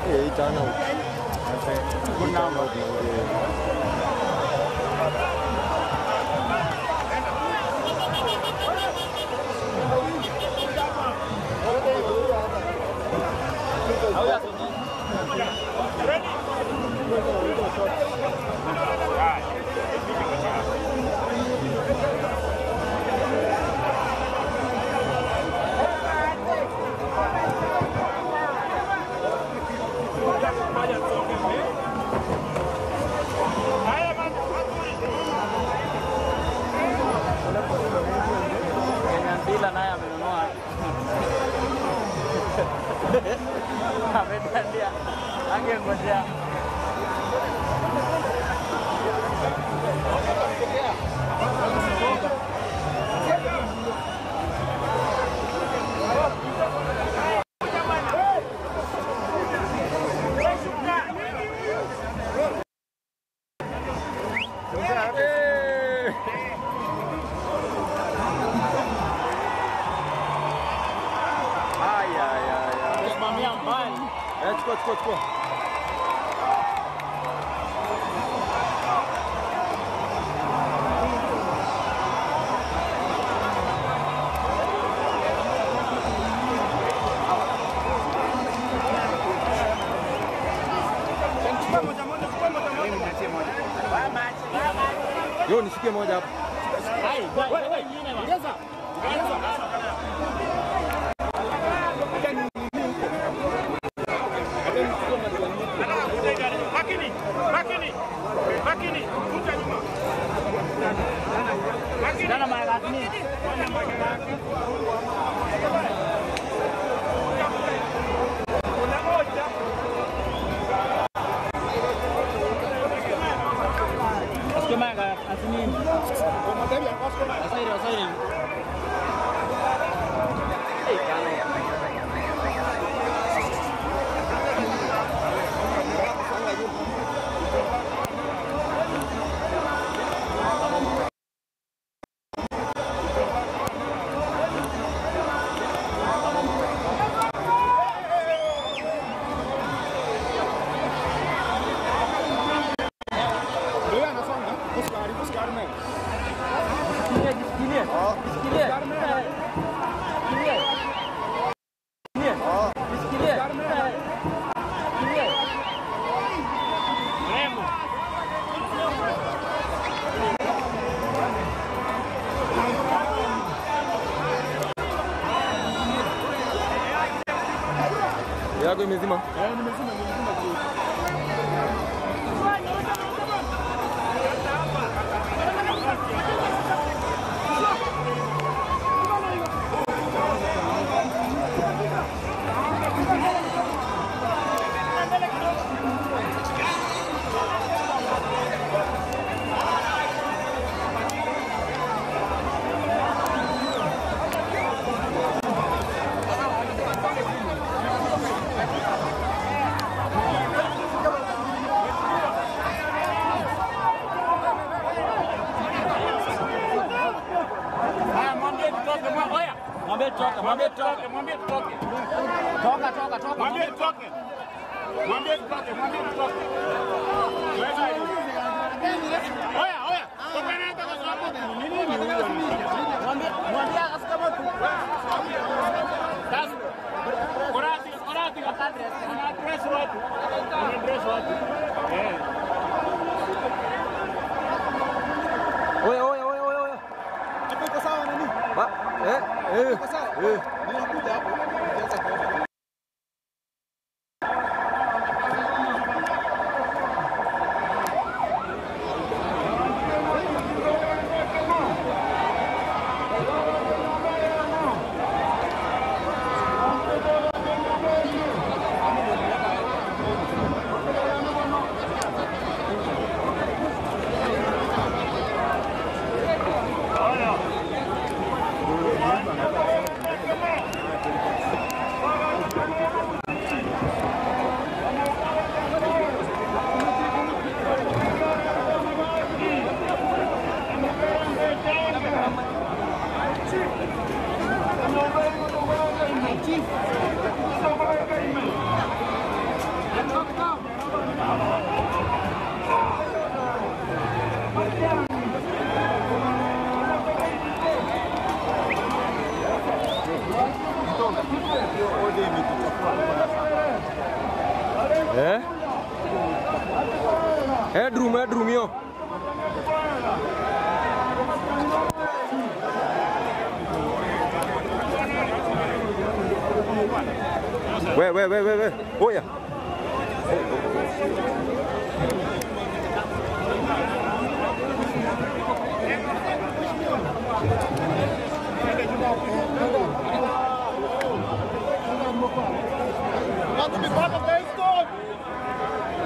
Eh, turn out. Good Turn number. out ni Kenya Mpila naye amenunua. Amedandia. Angengojea. Ay, ay, ay, ay. Simamia mbali. Eh, chukua, chukua, chukua. Yo, nishikie moja hapa. Ai, wewe nyingine bwana. Makini, makini, makini, kuja nyuma. Makini. Tena mara ni. Asikie mara asinini. Asairi asairi. Ei, kano. Jishikilie, jishikilie. Jishikilie. Jishikilie. Jishikilie. Jishikilie. Remo. Yako imezima. Haya, mwambie tutoke, oya. Mwambie toka, mwambie toka. Mwambie tutoke. Toka, toka, toka. Mwambie tutoke. Mwambie tutoke, mwambie tutoke. Wewe. Oya, oya. Toka na hata kwa sababu ni nini huyu anafanya? Mwambie, mwambie akasema tu. Sasa Korati, korati, ana address watu. Ana address watu. Eh. Oya, oya, oya, oya, oya. Hapo iko sawa nani? Ba, eh, eh. Iko sawa? Eh. Ninakuja hapo. Nikianza kuona. Oya. Eh? Headroom, headroom hiyo. We, we, we, we, we. Oya. Want to be part of the storm.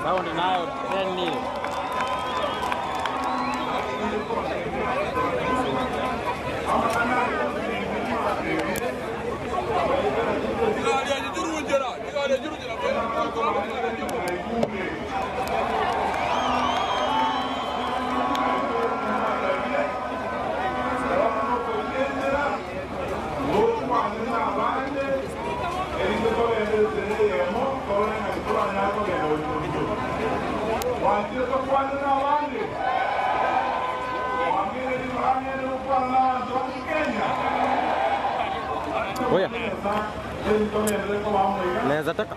Sound nayo 10 Oya. Naweza taka.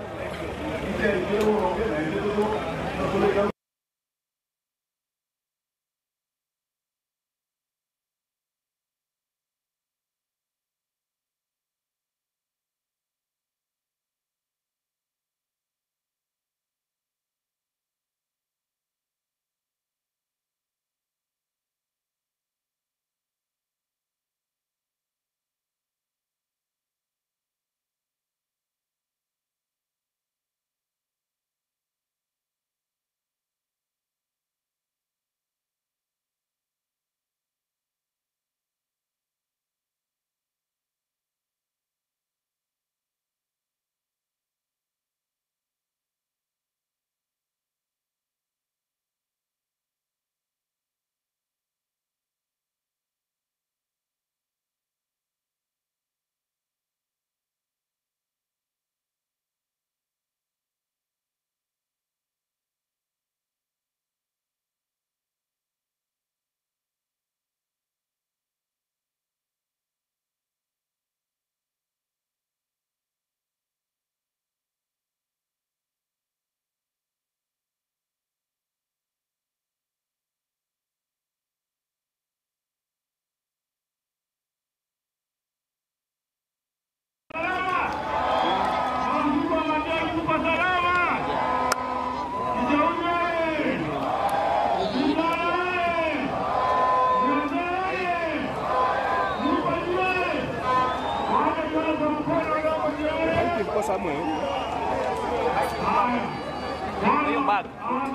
Hiyo bag.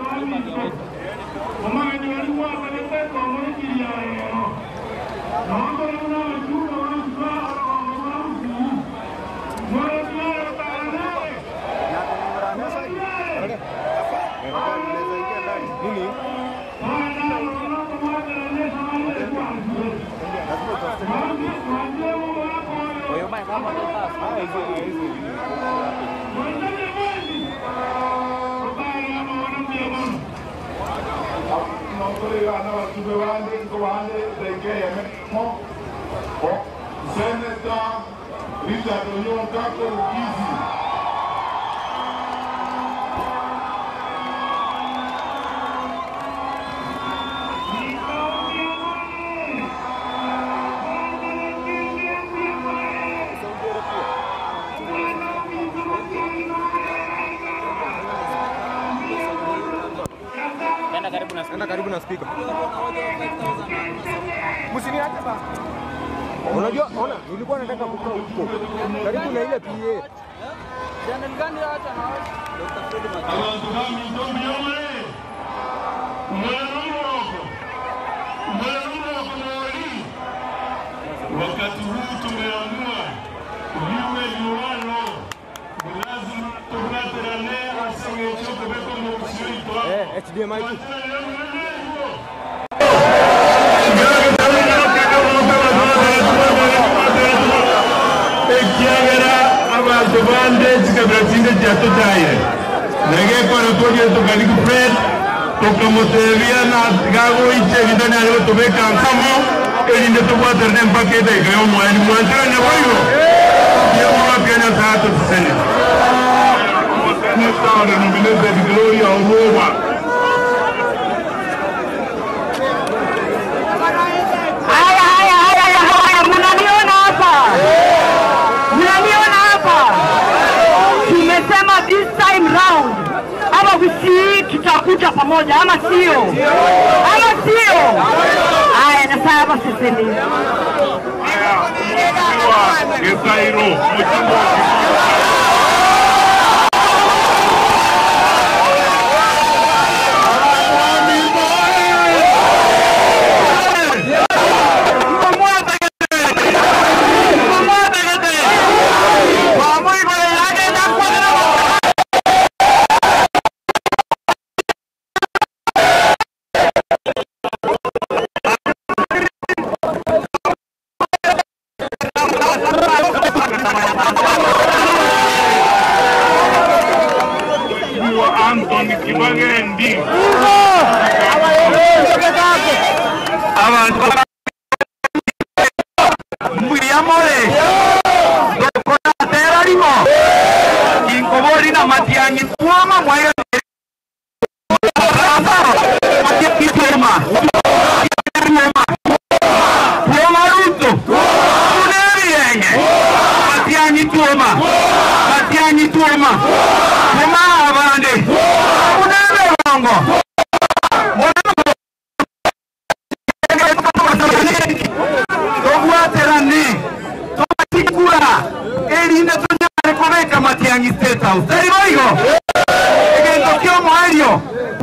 Hiyo bag ya white. Nini? Kwa hiyo mic hapa ndio sasa. Senator Richard Onyonka Korugizi. Enda karibu na Enda karibu na speaker. Msiniache ba. Unajua, ona, nilikuwa nataka kukaa huko karibu na ile PA. Abantu baminto mbuya more, more n'omuroko, more n'omuroko mwoli. Wakati huu tumeamua liwe liwalo, lazima tubwaterane aseng'echo kobeka omokusio itwako. HDMI tu. Ekiagera abantu bande chikabira chinde chiatochaire negekora twagie tukariku Fred tukamutebia na gagoiche ebinto nare gotubeka nkamo erinde tobwaterane mpaka edaika ya omwani mwancherane boigo yomoro Kenya saa tusisene. Senator nominated Gloria Orwoba. Haya, haya, haya, haya, mnaniona hapa? Mnaniona hapa? Tumesema this time round ama wiki tutakuja pamoja, ama sio? Ama sio? Haya, na sasa hapa sisi ni Mheshimiwa Gesairo, mjumbe wa Mheshimiwa Anthony Kibagendi. Abantu mbuyamore dokoratera rimo inkobori na matiang'i tuoma mwaira tuoma tuoma Ruto tunebienge matiang'i tuoma matiang'i tuoma tuoma abande unebe bongo tobwaterane tobatikura erinde tonyare kobeka matiang'i State House tari boigo egento kia omoerio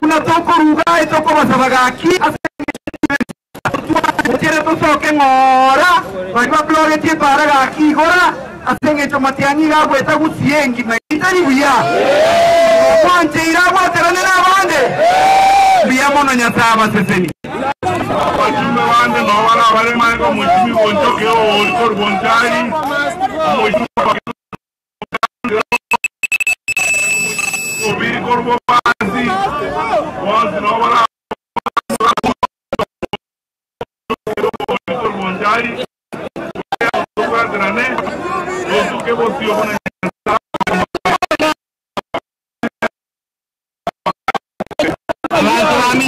buna tokoruga etokobasaba gaki ase tosoke ng'ora bari bablogetie para gaki igora ase eng'encho matiang'i gagweta gusie engima itari buya kwancheire abwaterane na abande mbuya mono Nyasaye abaseseni. Wajumbe bande no bara bare maego mheshimiwa Bonchoke o Bonchari mheshimiwa Obiri Korbo Basi bonsi no bara Bonchari Twaterane otuke bosio bona. Abantu bami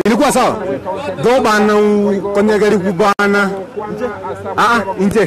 Ilikuwa sawa tho bana konyegerigu bana aa inche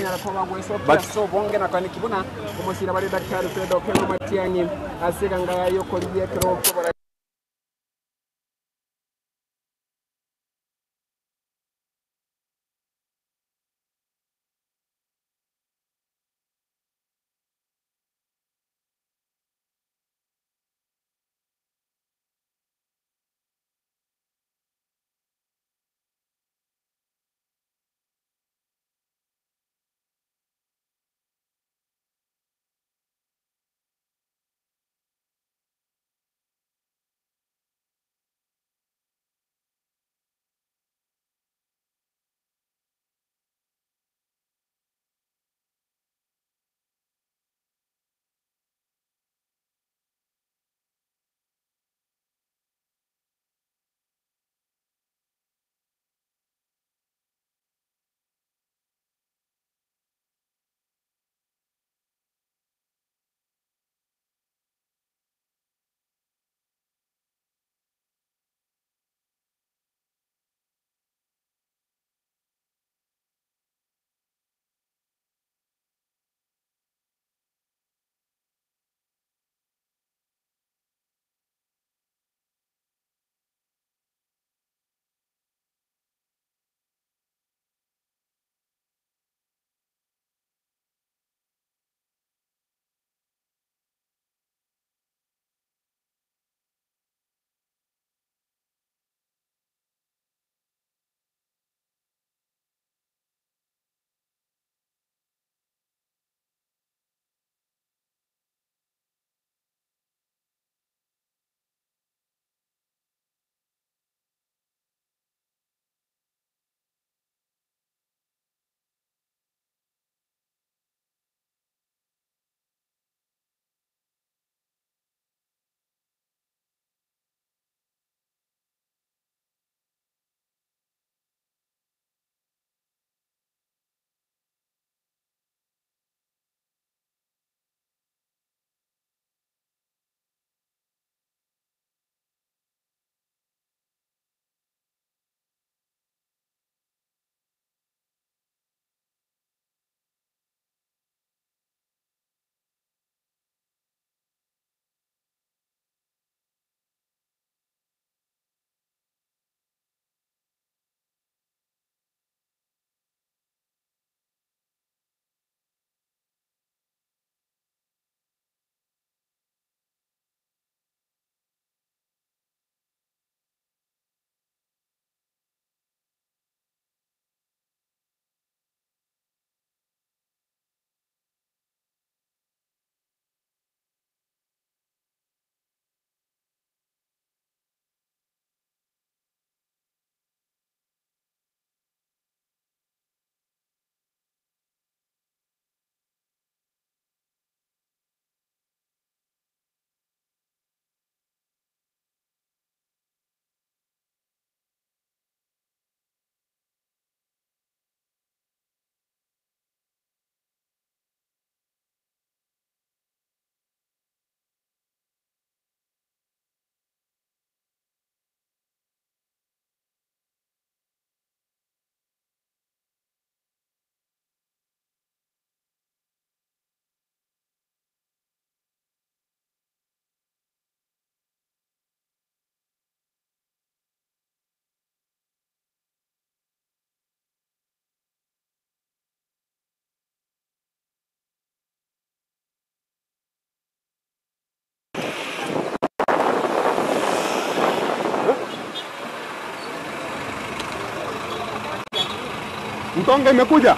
Mtonga imekuja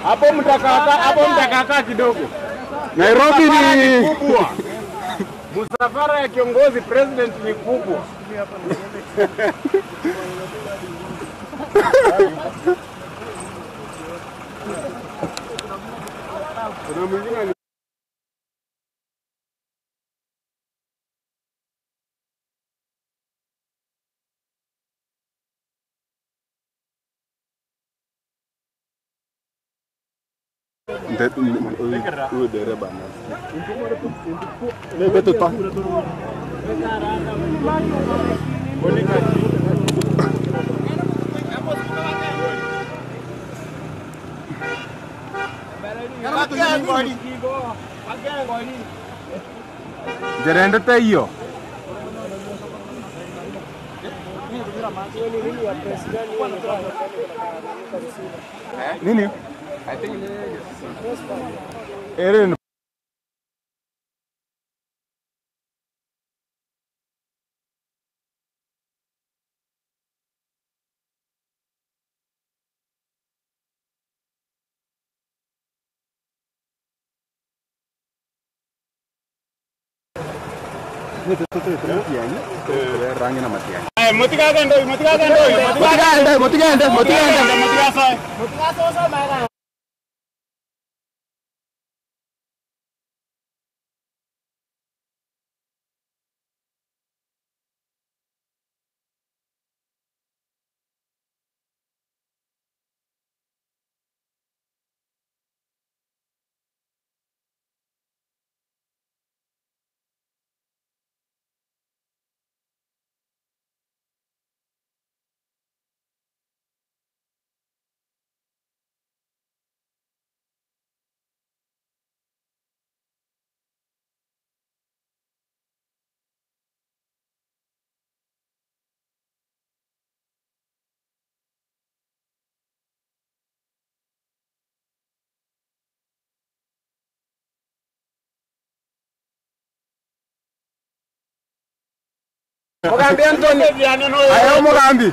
Hapo mtakakaa, hapo mtakakaa kidogo. Nairobi ni Kubwa. Msafara ya kiongozi president ni kubwa. Kuna mwingine Huyu dereba anasikia. Ncherende teiyo. Nini? Ere ni Motigagende, motigagende, Motigende, motigende, motigende. motigasae. Ayo Mugambi.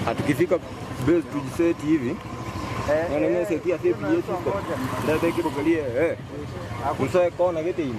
Atukifika base tujiseti hivi. Naona mimi setia sepi yetu huko. Ndio kibokalie eh. Usoe kona gete hivi.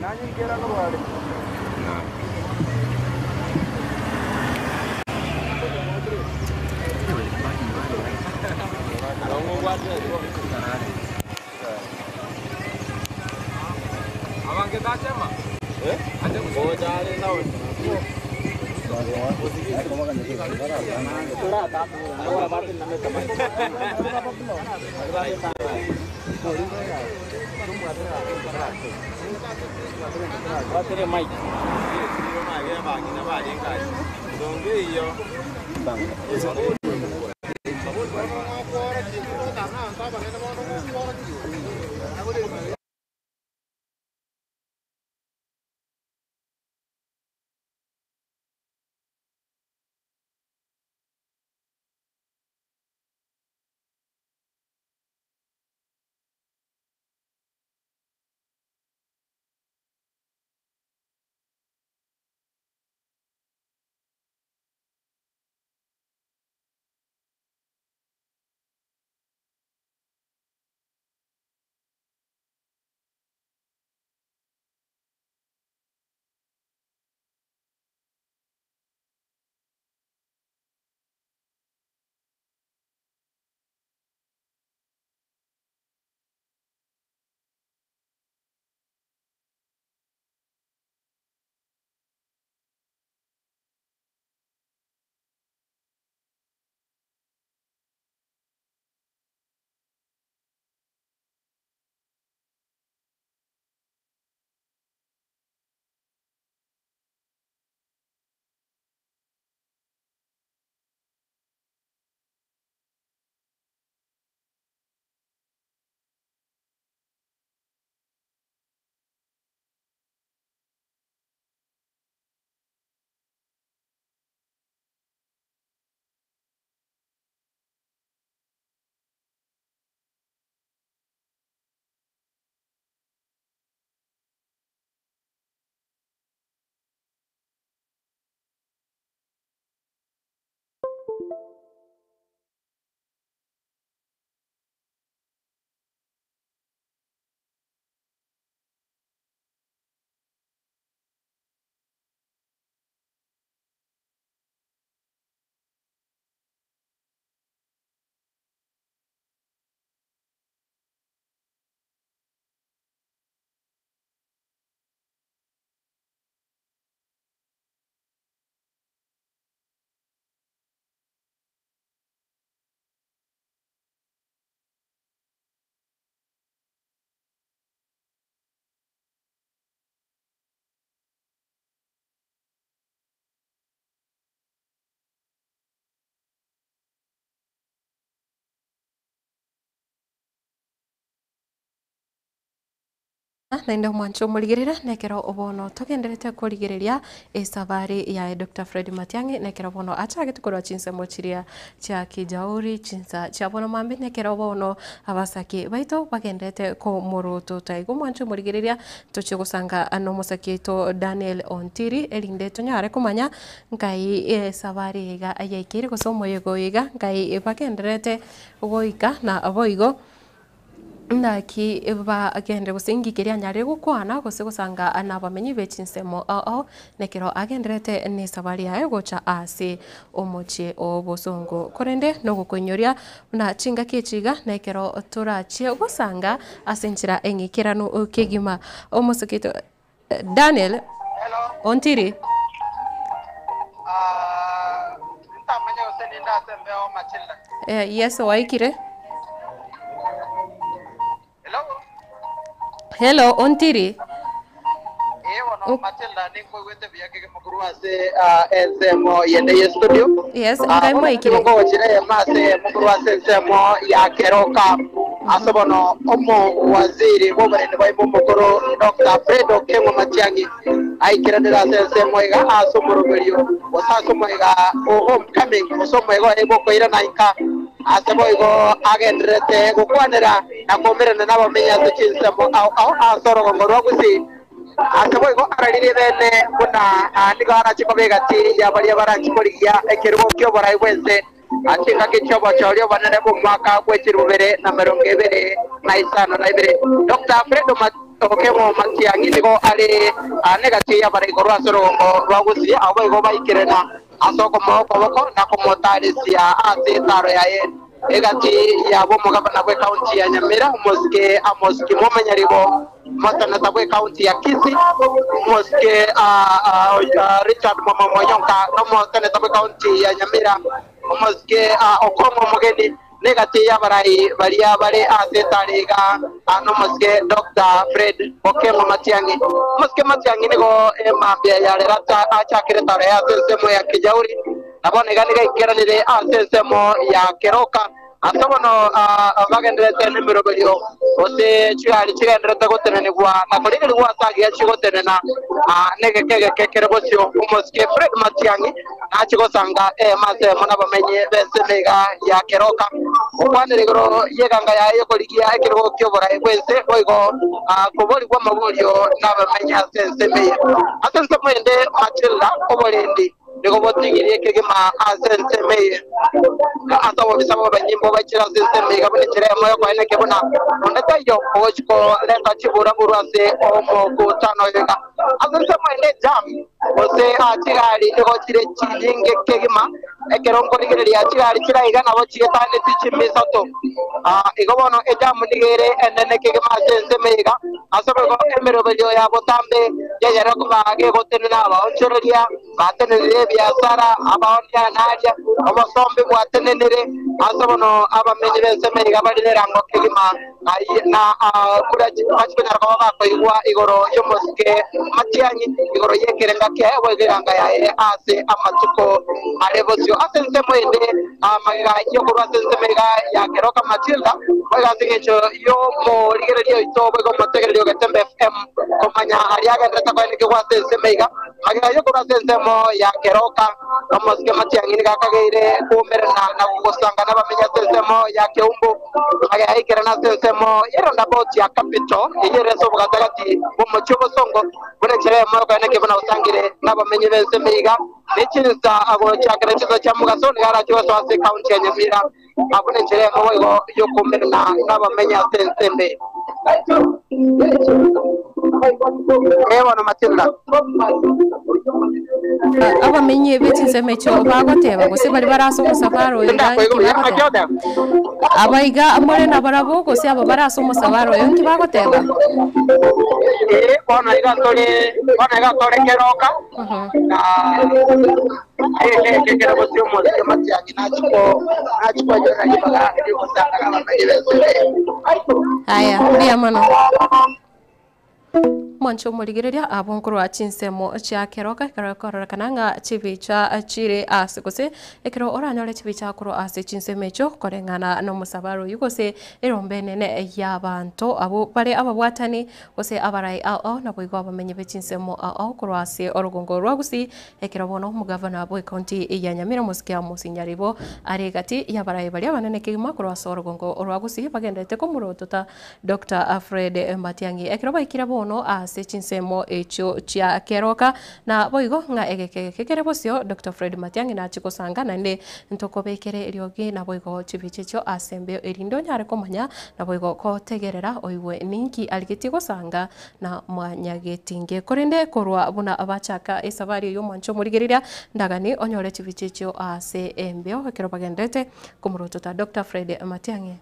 Naende omwanche omorigerere nekero bono togenderete korigereria esabari yaye Doctor Fred Matiang'i nekero bono achagete korwa chinsemo chiria chia Kijauri chinsa chia bono mambia nekero bono abasaki baito bagenderete komorotota. Igo omwanche omorigereria tochie gosanga nomosaki oito Daniel Ontiri erinde tonyare komanya nkai esabari iga yaikeire gose omoyega oyo iga nkai bagendererete goika na boigo. Naki bagende gose inki keria anyare gokwana gose gosanga nabamenyi be chinsemo ao ao, nekero agendererete nesabari yaye gocha ase omochie o bosongo. Korende nogokoinyoria buna chingaki echi iga nekero torachie gosanga ase enchera eng'ikeranu kegima. Omosike oito Daniel Ontiri. Yes waikire. Hello Ontiri. Yes, ngai mwaikire. Ase bono omowaziri bw'oborendi bwaime omokoro Doctor Fred Okengo Matiang'i aikeranire ase ensemo iga ase omoroberio gose ase omoyega o Homecoming gose omoyega oye bw'okoirana inka ase boigo agendererete gokwanera na koumerana nabamenyi ase chinsemo ao ao ase orogongo rwa Gusii. Ase boigo araririe bene buna nigo arache koba egati ya baria baranche korigia ekerugo ki'oborai bw'ense. Ase engaki chi'obochori obonene bw'omwaka bwe 2022, Doctor Alfredo Okeng'o Matiang'i nigo are negati y'abarai korwa ase orogongo rwa Gusii abwo boigo baikerena ase okomoa okoboko na komotaresia ase etaro yaye egati yabo omogabana bw'ekaunti ya Nyamira Omosike Amos Kimwoma Nyaribo, Omoseneta bw'ekaunti ya Kisii Omosike Richard Mwama Mwanyonka na omoseneta bw'ekaunti ya Nyamira Omosike Okong'o Omogeni negati y'abarai baria bare ase etari iga nomosike Doctor Fred Okeng'o Matiang'i. Omosike Matiang'i nigo emambia ya rero achakire etaro yaye ase ensemo ya Kijauri na bono iga nigo aikeranire ase ensemo ya Keroka. Ase bono bagendererete nemeroberio, gose chigari chigendererete gotenenigwa na korigerigwa ase agiya chigotenena negeka egeke kere bosio. Omosike Fred Matiang'i nachie gosanga eema ase eyemo nabamenyi b'ensemo iga ya Keroka, gokwanera igoro y'eganga yaye y'okorigia ekerogo ki'oborai bw'ense, boigo koborigwa amaborio nabamenyi ase ensemo eye. Ase ensemo ende Matilda oborendi Nigo botigirie kegima ase ensemo eye, na ase obobisa bw'abanyimbo baichere ase ensemo iga buna enchera eyemo y'okoenekia buna onde taiyo ogochia koreta chiburaburu ase omokutano oyo iga. Ase ensemo ende ejam gose chigari nigo chire chinyinge kegima, ekero nkorigereria chigari chire aiga nabo chigetaneti chimisato. Igo bono ejamu nigo ere enene kegima ase ensemo eye iga, ase boigo emeroberio ya botambe yanyare koba gegotenena abaonchoreria Batenenire ebiasara, abaonia naria, obosombi bwatenenire, ase bono abamenyi b'ensemo iga bare nerango kegima, na kuria bachikonyara koba bakoigwa igoro y'omosike Matiang'i, igoro y'ekerenga kiaye boigo eganga yaye ase amatuko are bosio. Ase ensemo ende, magega y'okorwa ase ensemo iga ya Keroka Matilda, boigo ase engencho y'omorigereria oito boigo omotegereri o Getembe FM komanya aria agenderete koenekigwa ase ensemo iga, Magega y'okorwa ase ensemo ya Keroka, omosike Matiang'i nigo akageire koumerana na gosanga nabamenyi ase ensemo ya Keumbu. Magega aikerana ase ensemo ye roundabout ya Capital, eyio ere ase obogatagati bw'omochie obosongo, buna enchera eyemo y'okoenekia buna osangire nabamenyi b'ensemo iga ne chinsa agochakera chinsa chia mogaso nigo arache gosoa ase ekaunti ya Nyamira buna enchera eyemo boigo y'okoumerana nabamenyi ase ensemo eye. Ee bono Matilda. Abamenyi be chinsemo echio bagoteba, gose baria bare ase omosabaro oyo iga Tindakoigwa inki buya bagoteba? naki ogoteba? Abaiga more nabarabwo, gose aba bare ase omosabaro oyo inki bagoteba? Ee bono iga tore bono iga tore keroka na eke kere bosio omosike Matiang'i nachiko nachikonyora ribaga riogosanga nabamenyi b'ensemo eye. Aya, mbuya mono. Mwancho omorigereria abwo nkorwa chinsemo chia Keroka ekero ekororekana ng'a chibicha chire ase gose ekero oranyore chibicha korwa ase chinsemo echio koreng'ana na omosabaro oyio gose erombe enene ya abanto abwo bare ababwatani gose abarai ao ao naboigo abamenyi be chinsemo ao ao korwa ase orogongo rwa Gusii ekero bono omogavana bwe ekaunti ya Nyamira omosike Amos Nyaribo are egati y'abarai baria abanene kegima korwa ase orogongo rwa Gusii bagenderete komorotota Doctor Fred Matiang'i ekero baikire bono ase chinsemo echio chia Keroka na boigo ng'a egeke eke kere bosio Doctor Fred Matiang'i nachie gosanga naende ntokobekere eriogi naboigo chibicha echio ase embeo erinde onyare komanya naboigo kotegerera oigwe ninki arigetie gosanga na mwanyagetinge. Korende korwa buna bachaka esabari eyio omwanche omorigereria ndagani onyore chibicha echio ase embeo ekero bagenderete komorotota Doctor Fred Matiang'i.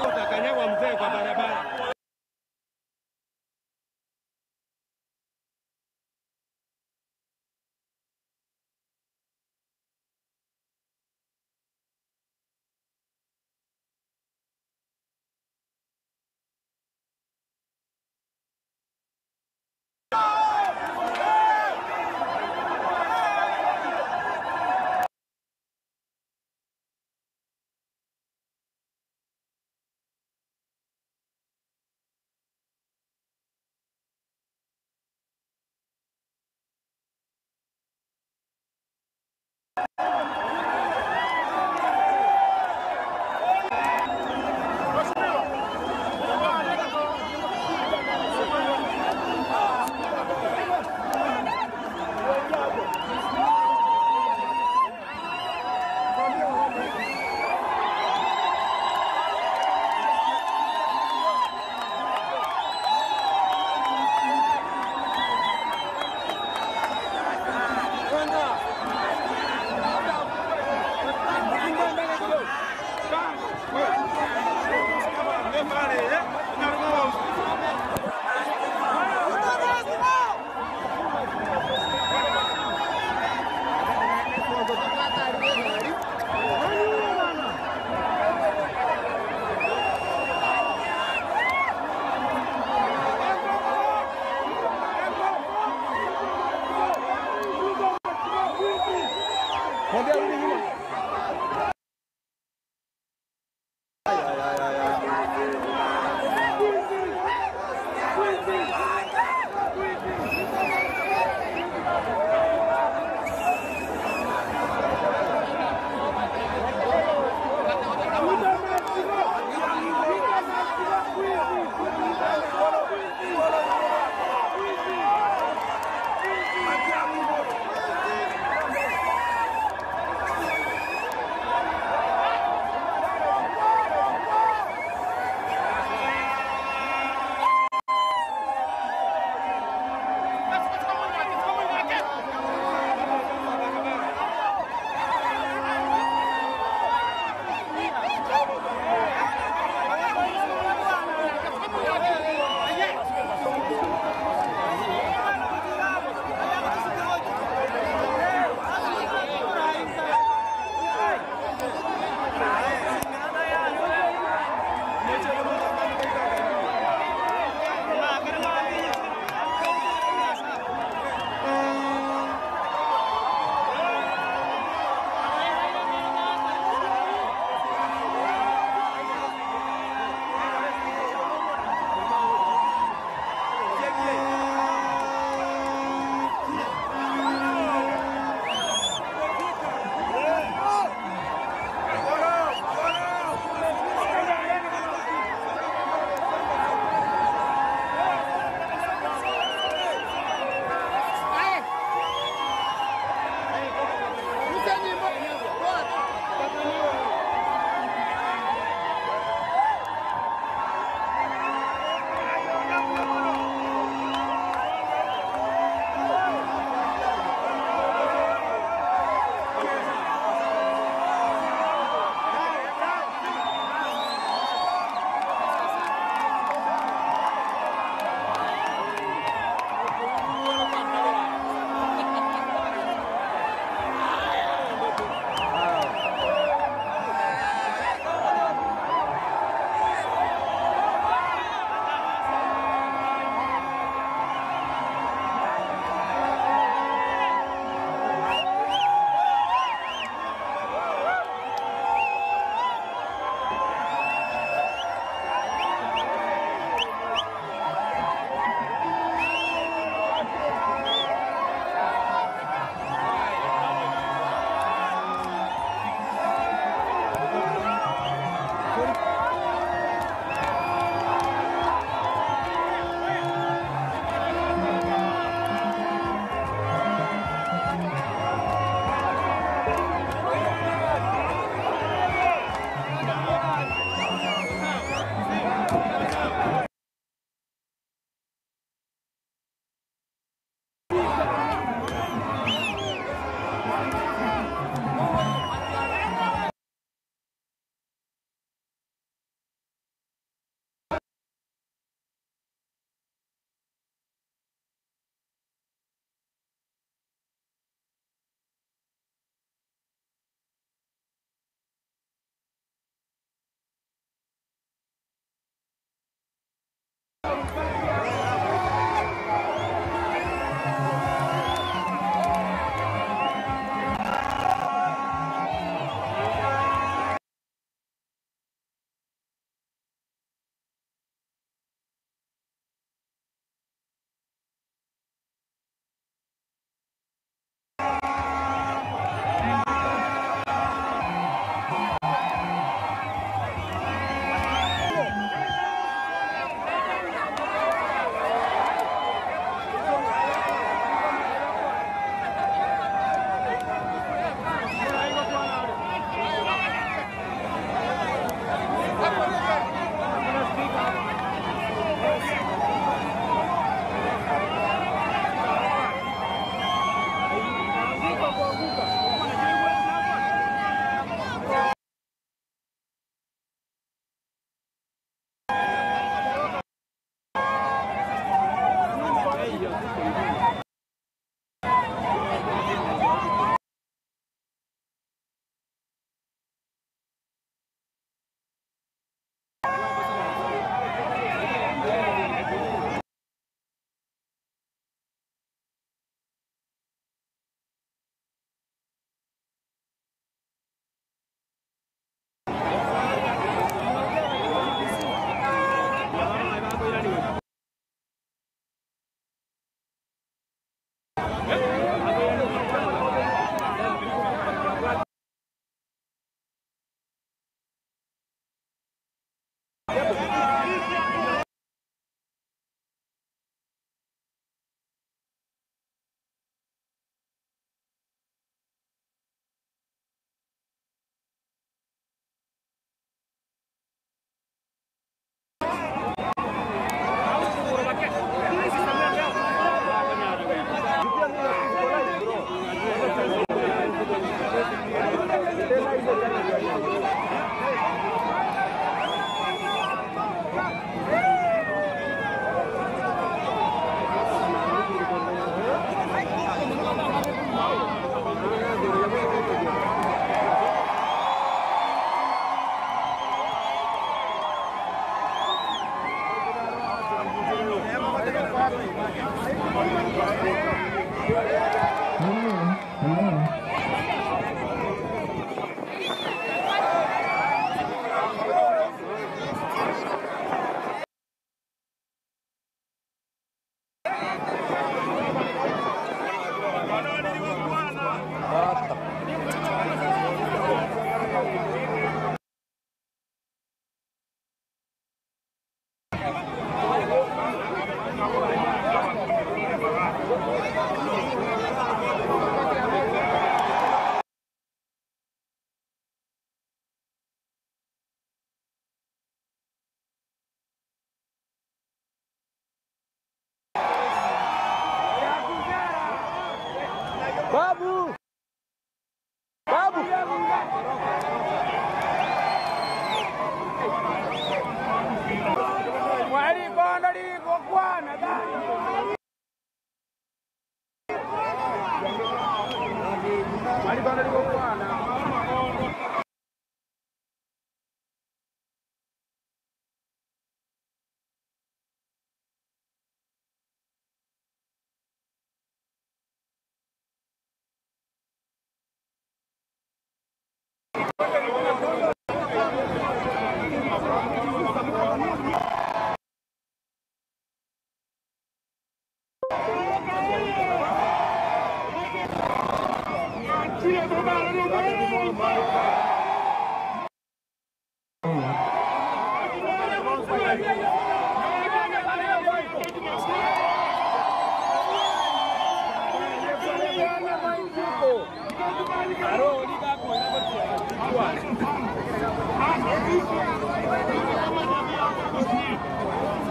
Utakanyagwa mzee kwa barabara.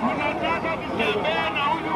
Tunataka kutembea na huyu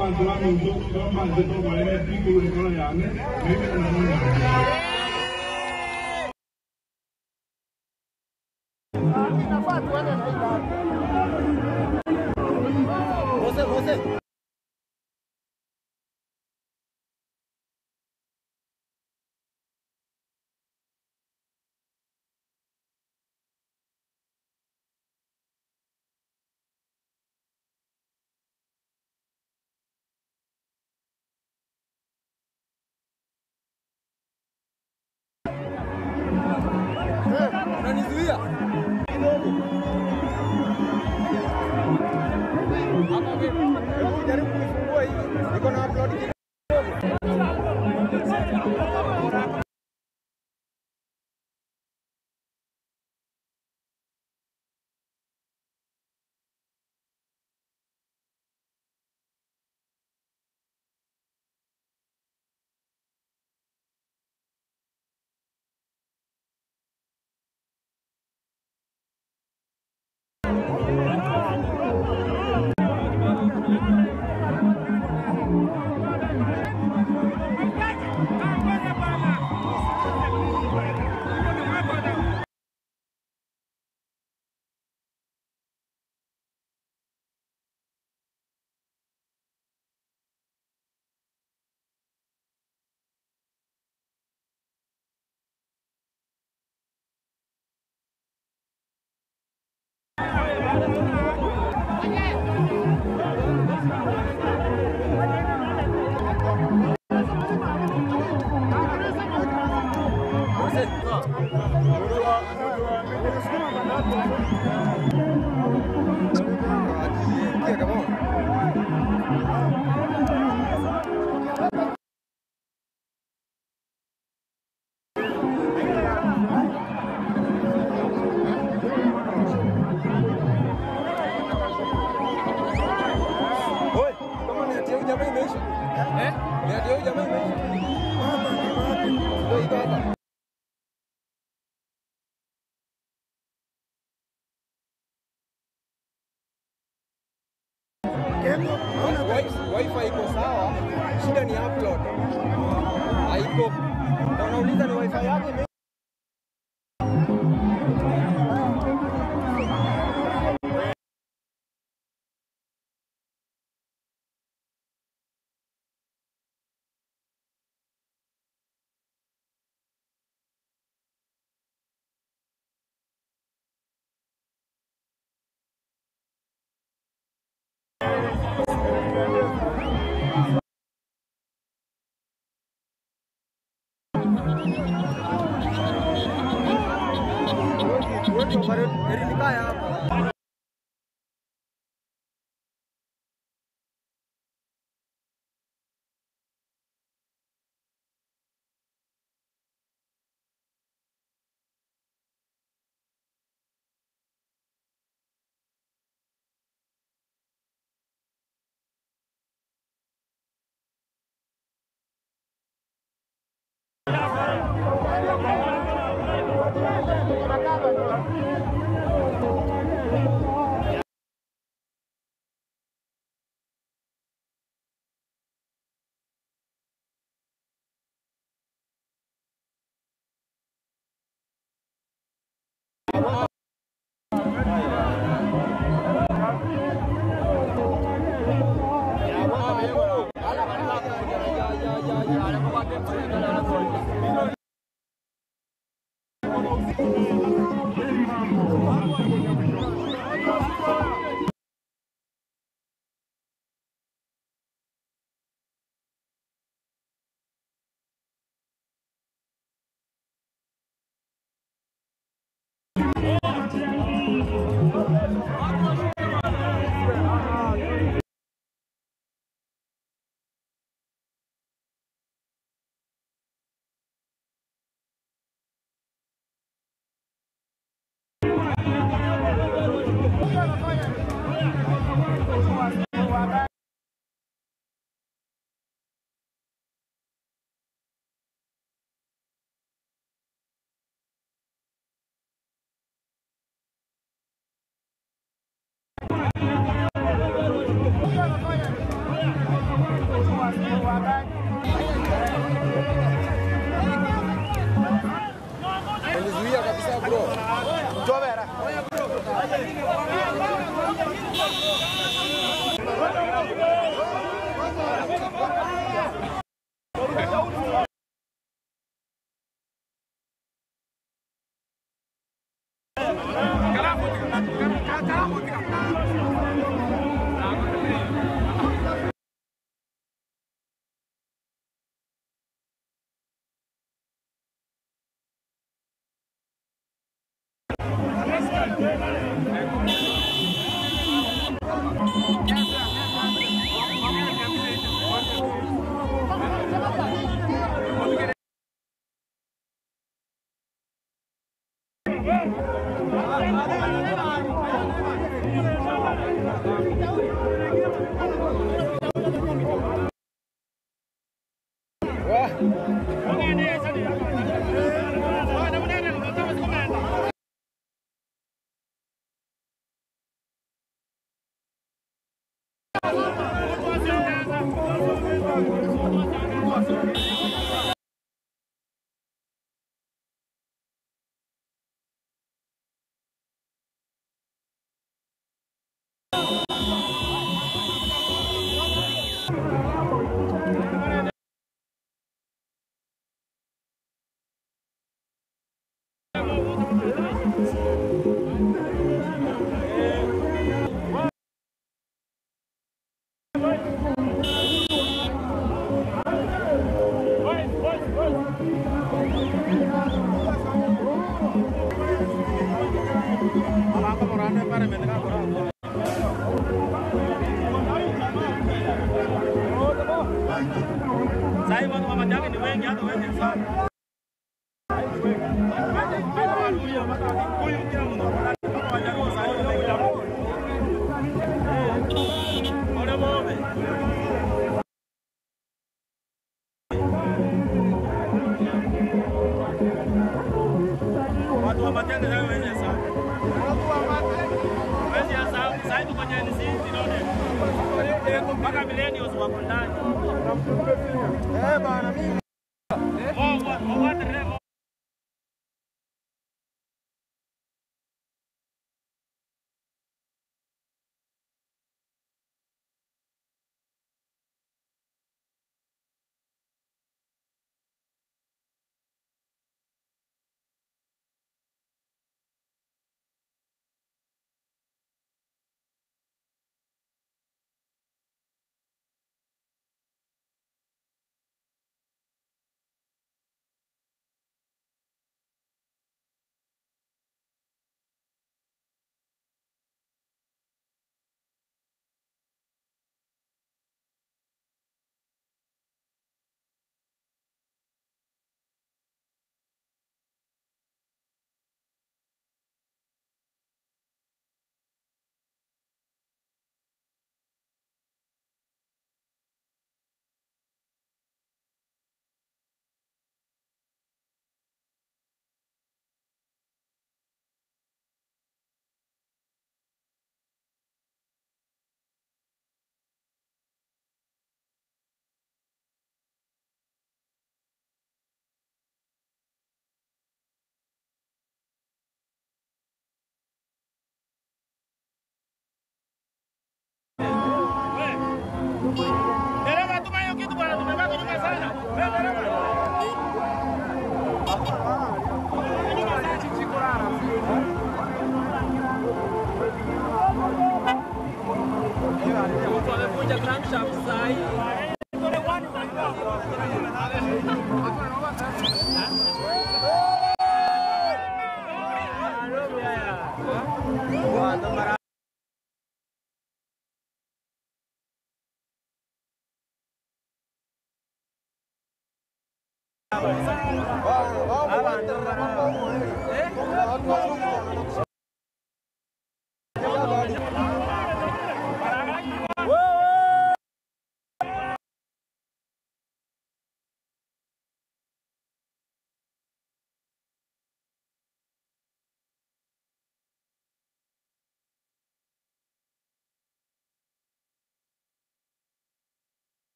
Abantu baminto bambanzete oborere bikuru yane mimi na Unanizuia kidogo. Hebu jaribu kuifungua hii. Niko na upload kidogo. Oi, kama ni ati huyu jamaa imeisha. Eh? Ni ati huyu jamaa imeisha. Ndio iko hapa. Wifi iko sawa, shida ni upload. Haiko. Na unauliza ni wifi yake ime hapa.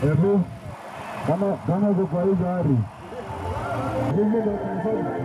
Hebu kama kama uko kwa hii gari hivi ndio tunafanya.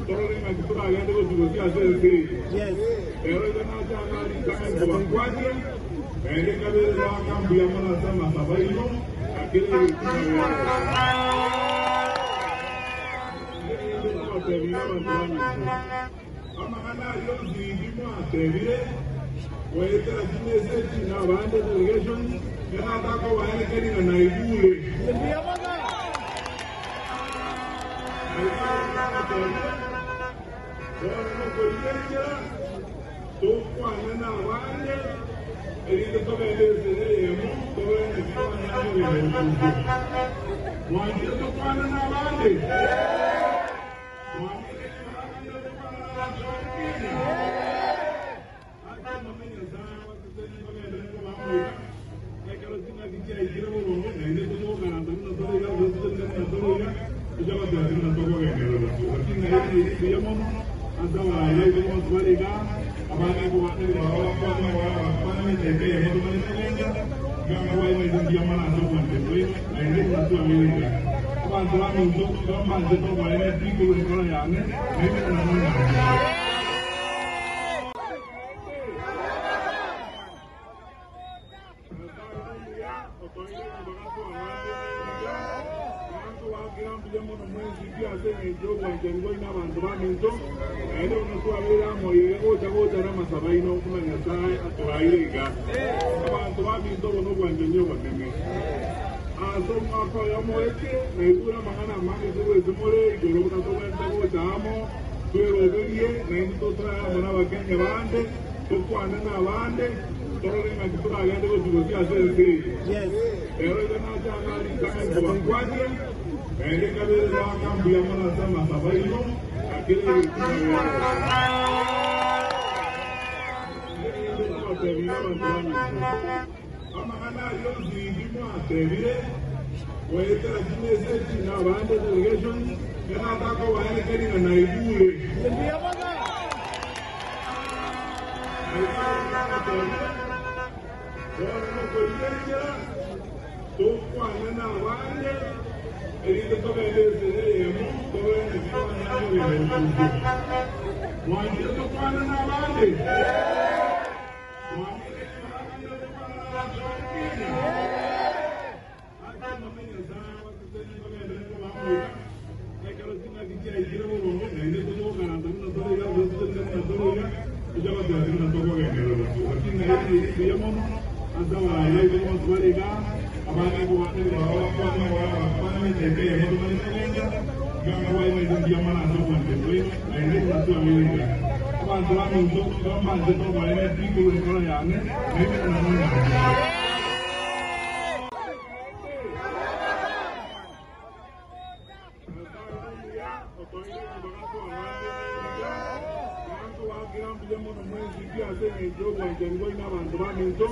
Torore ng'aki toragende gochigosia ase ense eye. Ero iga nache ang'e ritang'ani kobakwania, naende kabere goaka mbuya mono ase amasabo aino, na kera egento Erinde tobatebirie abanto baminto, amang'ana ayio onsi inki mwatebire, goetera chimesegi na abande delegations, ng'a tatakobaenekeria ng'a naigure. Naigure buna mwatebire, bono nokorigia enchera tokwane nabande, erinde togende ense eyemo, togende tokwane kogenda intwe. Mwanchire tokwane nabande? Mwanchire tokwane nabanto ba Kenya? Ase Omonene Nyasae abasesenie bagenderere koba moika, ekero chingaki chiaikire boronge, naende togokaransa buna tore iga, gose tochire buna tore iga, tochia goteba buna tokogenderera bosio. Lakini naende nere mbuya mono ase abarai baito bonsi bare igaa, abande bakwana bakwana edaika eyemo tomanye kogenda, iga nkwaye mbuya mono ase obwanchani bwaino, naende buna twabeire igaa. Abanto baminto, igo mbanchete oboene pi korwa enkoro yane, nainwe buna mwanyanchete. Nyasae omuya otoeire ribaga twabande neriga, na nkobaakera mbuya mono mwensi pi ase engencho y'obwanchani bwaino abanto baminto, naende buna twabeire amo iga gocha gocha namasabo aino buna Nyasae atoraire iga. Abanto baminto obo nobwanchani obonene. Ase omwaka oyomo oetire, naigure amang'ana amange korwa ase more igoro buna togwenerete gocha amo, tweroberie, naintwe totoe amo n'Abakenya bande, tokwane nabande, torore ng'aki toragende gochigosia ase ense eye. Ero iga nache ang'e ritang'ani kobakwania, naende kabere goaka mbuya mono ase amasabo aino, na kera egento Erinde tobatebirie abanto baminto, amang'ana ayio onsi inki mwatebire, goetera chimesegi na abande delegations, ng'a tatakobaenekeria ng'a naigure. Bono nokorigia enchera tokwane nabande, erinde togende ense eyemo, togende tokwane kogenda intwe. Mwanchire tokwane nabande? Mwanchire tokwane nabanto ba Kenya? Ase Omonene Nyasae abasesenie bagenderere koba moika, ekero chingaki chiaikire boronge, naende togokaransa buna tore iga, gose tochire buna tore iga, tochia goteba buna tokogenderera bosio. Lakini naende nere mbuya mono ase abarai baito bonsi bare igaa, abande bakwana bakwana edaika eyemo tomanye kogenda, iga nkwaye nainwe mbuya mono ase obwanchani bwaino, naende buna twabeire igaa. Abanto baminto, igo mbanchete oboene pi korwa enkoro yane, nainwe buna mwanyanchete. Nyasae omuya otoeire ribaga twabande neriga, na nkobaakera mbuya mono mwensi pi ase engencho y'obwanchani bwaino abanto baminto,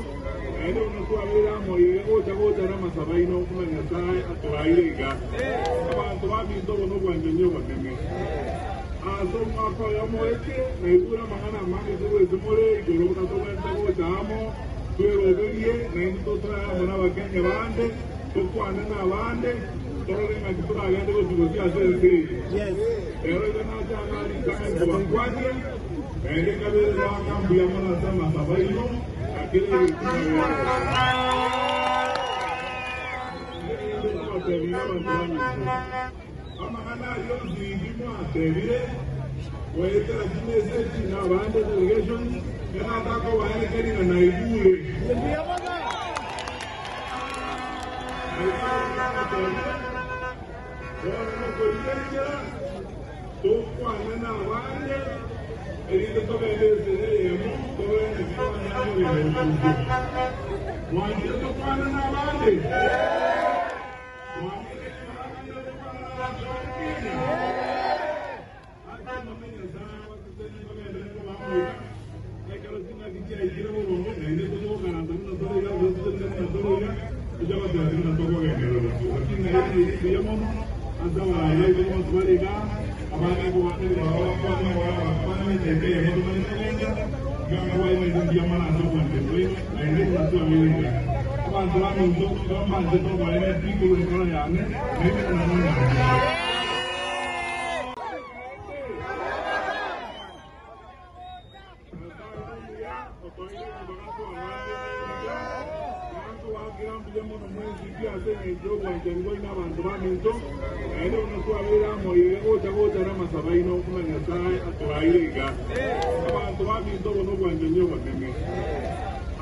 naende buna twabeire amo iga gocha gocha namasabo aino buna Nyasae atoraire iga. Abanto baminto obo nobwanchani obonene. Ase omwaka oyomo oetire, naigure amang'ana amange korwa ase more igoro buna togwenerete gocha amo, Tweroberie, naintwe totoe amo n'Abakenya bande, tokwane nabande, torore ng'aki toragende gochigosia ase ense eye. Ero iga nache ang'e ritang'ani kobakwania, naende kabere goaka mbuya mono ase amasabo aino, na kera egento Erinde tobatebirie abanto baminto, amang'ana ayio onsi inki mwatebire, goetera chimesegi na abande delegations, ng'a tatakobaenekeria ng'a naigure. Naigure buna mwatebire, bono nokorigia enchera, tokwane nabande, erinde togende ense eyemo, togende tokwane kogenda intwe. Mwanchire tokwane nabande? Mwanchire tokwane nabanto ba Kenya? Ase Omonene Nyasae abasesenie bagenderere koba moika, ekero chingaki chiaikire boronge, naende togokaransa buna tore iga, gose tochire buna tore iga, tochia goteba buna tokogenderera bosio. Lakini naende nere mbuya mono ase abarai baito bonsi bare igaa, abande bakwana bakwana edaika eyemo tomanye kogenda, iga nkwaye nainwe mbuya mono ase obwanchani bwaino, naende buna twabeire igaa. Abanto baminto, igo mbanchete oboene pi korwa enkoro yane, nainwe buna mwanyanchete. Mbuya mono mwensi pi ase eng'encho y'obwanchani bwaino abanto baminto, naende bono twabeire amo iga gocha gocha n'amasabo aino buna Nyasae atoraire iga. Abanto baminto obo nobwanchani obonene.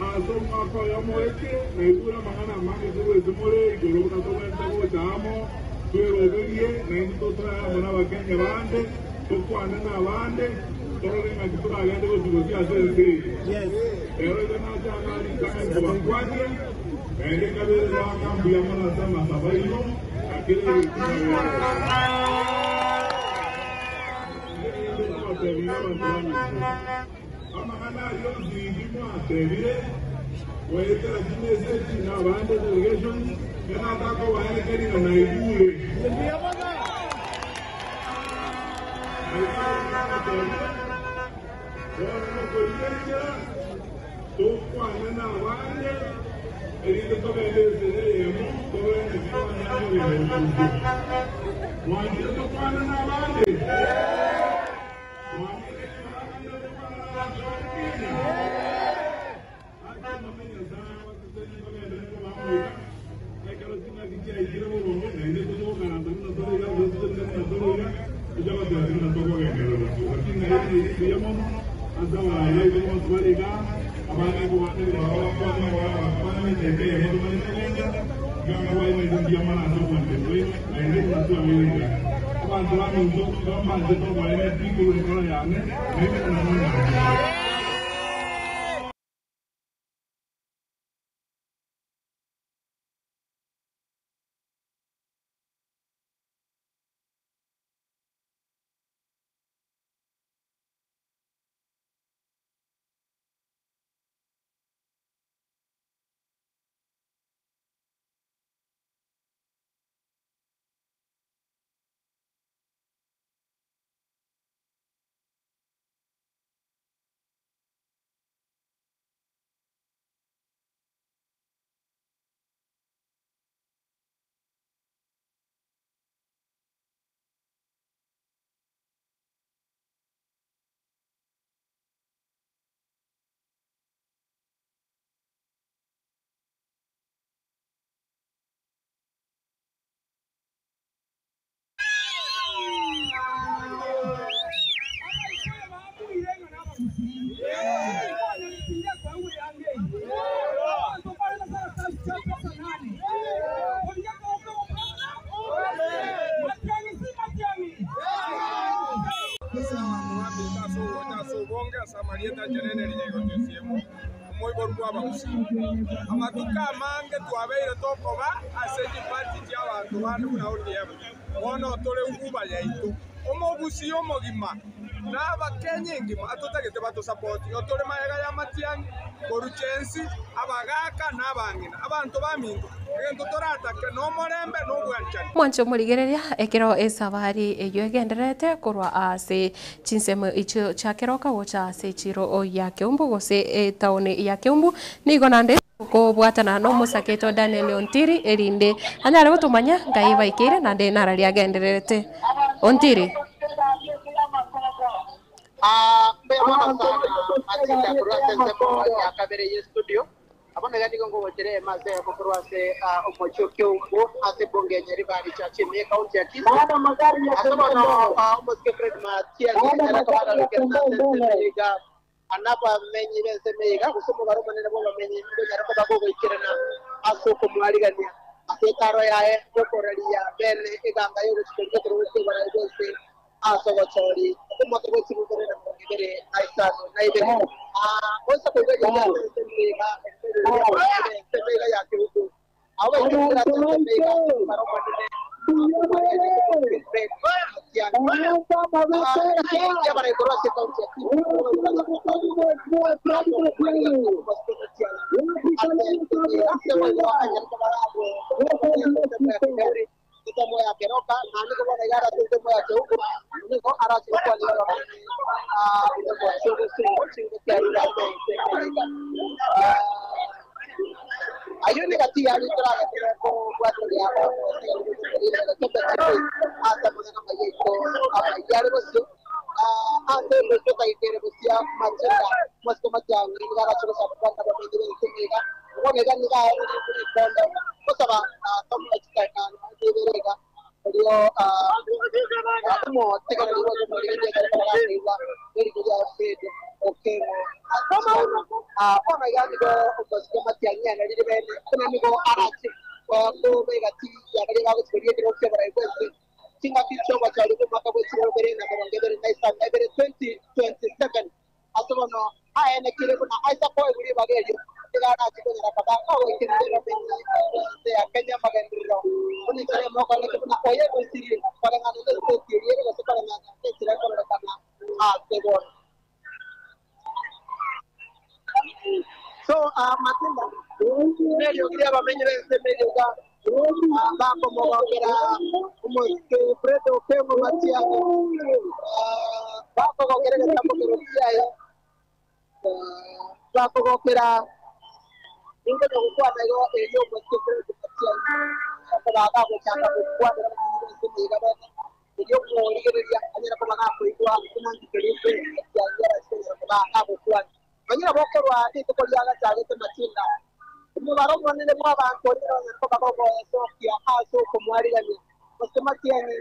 Ase omwaka oyomo oetire, naigure amang'ana amange korwa ase more igoro buna tobwenerete gocha amo, tweroberie, naende totoe amo n'Abakenya bande, tokwane n'abande, torore ng'aki toragende gochi gochia ase ense eye. Ero iga nache anga ritang'ani kobakwania, naende kabere goaka mbuya mono ase amasabo aino, na kera egento mwabeire. Erinde kobatebia abanto baminto, amang'ana ayio onsi inki mwatebire, goetera chimesegi na abande delegations, enatakobaerekeri ng'a naigure. Naigure buna mwatebire, bono nokorigia enchera, tokwane n'abande, erinde togende ense eyemo, torore ng'aki twanyare kogenda gochia. Mwanchire tokwane n'abande? Mwanchire abande tokwane n'abanto ba Kenya? Ase amang'ana Nyasae abasesenie bagenderere koba amo iga, ekero ching'aki chiaikire boronge, naende togokaransa buna tore iga, gose tochire buna tore iga, tocha goteba buna tokogenderera gochia. Lakini naende nere mbuya mono ase abarai baito bonsi bare iga, abande nkobatebi baba bakwane, abande bakwane, edaika eyemo tomanye kogenda, iga nkobae naende mbuya mono ase obwanchani bwaino, naende buna twabeire iga. Abanto baminto, iga mbanchete oboene pi korwa enkoro yane, naende buna mwanyanchete. Amatuko amange twabeire tokoba ase chipati chi'abanto bande buna ODM, bono tore nguba yaito. Omogusi omogima na Abakenya engima atotagete batosapoti, otore magega y'amatiang'i, korucha ensi, abagaka na abang'ina, abanto baminto, egento toratake nomorembe na obwanchani. Mwanche omorigereria ekero esabari eywo egendererete korwa ase chinsemo ichio chiakeroka gocha ase echiro ya Keumbu gose etaoni ya Keumbu, nigo naende kobwatana na omosaketo Daniel Ontiri erinde anyare gotomanya ngai baikeire naende nararia agendererete. Ontiri. Mbuya mono sana Matilda korwa ase ensemo ya kabere ye studio. Abo niga nigo ngogochere emase yako korwa ase omochi o Keumbu ase bunge ya Nyaribari Church ime county ya Kisii. Ase bono omosike Fred Matiang'i era kobararokera ase ensemo iga anabamenyi b'ensemo iga gose omobaro omonene bw'abamenyi ngonyara koba gogoikerana ase okomwarigania ase etaro yaye gokoraria bene eganga y'ogochikoria ekero gochia bwense ase ogochori omwaka bwa echibukere na mirongo ibere na isano na ibere. Osa koigwa ensemo iga ensemo iga ya Keumbu abo baikera ase ensemo iga omobaro omonene Ayun ni kati yari turagatira ko gwatria asa muna mayeko amayari bosio ase mbeto kaikere bosia machinda mosiko matiangi ngara chiro sapata ba bidire nsemiga ngo mega niga Bondo gosaba tomoe chidakika nonya ibere iga erio omotegereri gose omorigereria ekero barakoigwa eriko ria Fred Okengo Matiang'i. Bono iga nigo omosike Matiang'i anerire bene buna nigo arache koba egati ya baria bagochiboria ekerogo ki'oborai bw'ense chingaki chi'obochori bw'omwaka bwe chilifu ibere na emerongo ebere na isano na ibere, 2027. Ase bono aenekire buna Isaka oigure ribaga erio, nigo arache konyara koba ogoikerania eromenyi bw'ense ya Kenya amagenderero buna enchera emokooreke buna oyo erusirie koreng'ana nesiteti eria ere gose koreng'ana nenchera ekororekana ase bono. So Matinda neriogi ri'abamenyi b'ense nerioga bakomogokera omosike Fred Okengo Matiang'i, bakogokera egetambo kiaye, bakogokera ninkonya gokwana igo erio omosike Fred Matiang'i akoba gagochaka gokwanera abamenyi b'ense niga bene erio omorigereria anyare koba gakoigwa buna ngikeria Fred Matiang'i arachie konyara koba gagokwana. Manyire bokorwa rituko riagachagete Matinda, omobaro omonene bw'abanto onyare onyare koba gogoesokia ase okomwarigania, gose matiang'i,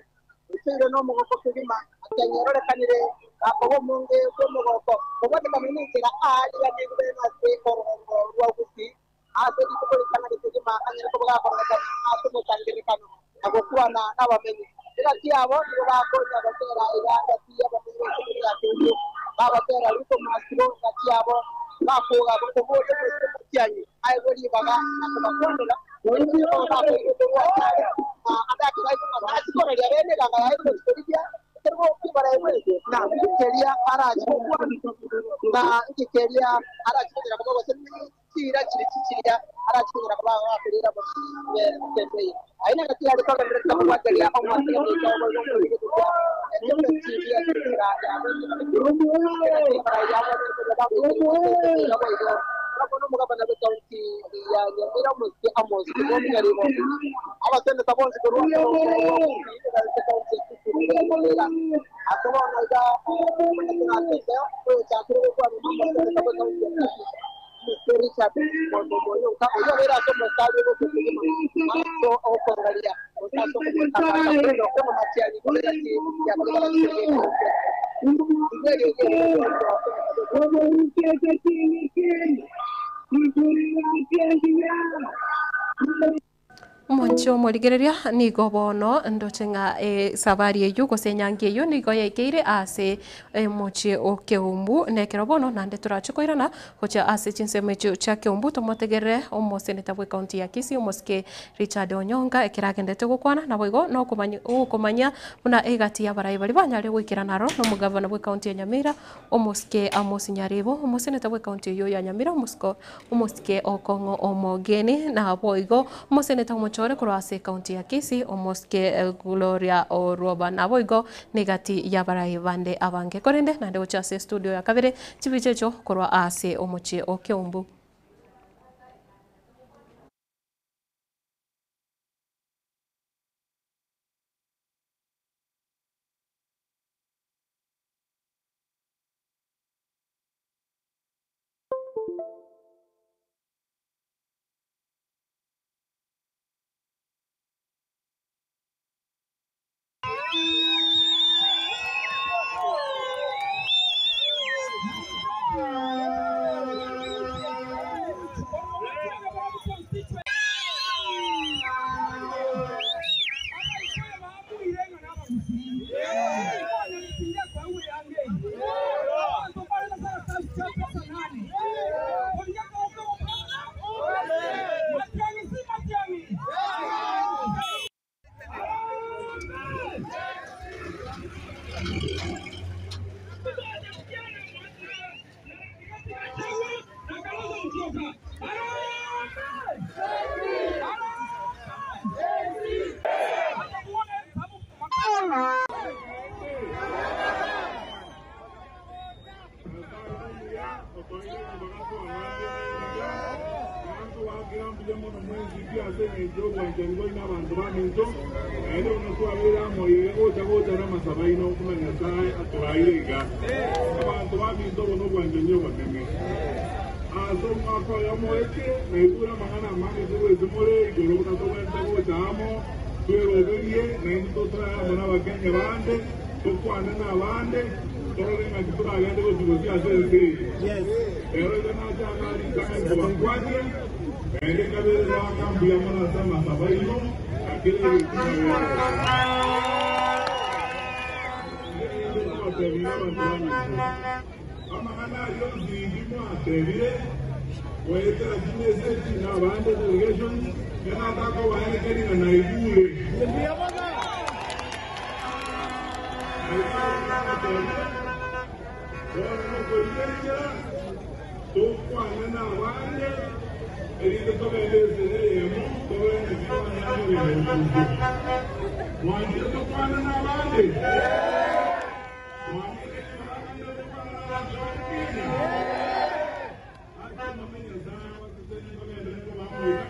oichoire nomogoko kegima, matiang'i ororekanire gakoba omonge bw'omogoko, kobwatekana nenchera aariganigwe ase orogongo rwa Gusii, ase rituko ritang'ani kegima anyare koba gakororekana ase omosangererekano na gokwana nabamenyi. Egati yabo nigo bakonya gotera iga gati y'abamenyi b'ekenyoro gia Keumbu, bagotera Ruto must go gati yabo, bakoga koboria omosike Matiang'i aegwe ribaga na kobakwanera, erinde koba bakoigwa korwa asare, na ande akero aigwe ng'a tachia koraria bene eganga yaye gochia korigia ekerogo ki'oborai bw'ense, na inki keria arachie gokwana, na inki keria arachie konyara koba gose Chiira chiria chiria arachie konyara koba agakorera ensemo eye. Aye nagati are kogenderera kobwateria omwase goika oboigo omorigereria ekeombe chiria chinchera ya bene abarai abo bagoikerania boigo abwo nomogabana bw'ekaunti ya Nyamira omosike Amos Omunyaribo abaseneta bonsi korwa ase ekaunti ya Kisii ase bono iga oyochakire gokwana nomoseneta bw'ekaunti ya Kisii Omosike Richard Moyoka oyio obeire ase omosari ogocha kegima ase okoraria gose ase okomotangaza Fred Okengo Matiang'i korwa egati ya baria bagachire Igwe eriogi Omonche omorigereria nigo bono ndoche ng'a esabari eyio gose enyangi eyio nigo yaikeire ase omochie o Keumbu, na ekero bono naende torache koirana gochia ase chinsemo echio chia Keumbu tomotegerere omoseneta bw'ecounty ya Kisii omosike Richard Onyonka ekero agenderete gokwana naboigo nokomanya okomanyia buna egati y'abarai baria banyarire goikerana aro na omogavana bw'ecounty ya Nyamira omosike Amos Nyaribo, omoseneta bw'ecounty eyio ya Nyamira omosiko Omosike okong'o omogeni, naboigo omoseneta omochore korwa ase ekaunti ya Kisii, omosike Gloria Orwoba, naboigo negati y'abarai bande abange. Korende naende gochia ase estudio ya kabere chibicha echio korwa ase omochie o Keumbu. Ase omwaka oyomo oetire, naigure amang'ana amange korwa ase more igoro buna togwenerete gocha amo, tweroberie, naintwe tosoe amo n'Abakenya bande, tokwane nabande, torore ng'aki toragende gochia bosio ase ense eye. Ero iga nache anga ritang'ani kobakwania, naende kabere goaka mbuya mono ase amasabo aino, na kera egento mwabeire. Erinde kobatebia abanto baminto, amang'ana ayio onsi inki mwatebire, goetera chimesegi na abande delegations, ng'a natakobaenekeria ng'a naigure. Naigure buna mwatebire, bono nokorigia enchera tokwane nabande, erinde togende ense eyemo, torore naki twanyare kogenda gochia isiko. Mwanchire tokwane nabande? Mwang'eire ribaga naende tokwane nabanto ba Kenya? Ase amang'ana Nyasae abasesenie bagenderere koba omoika,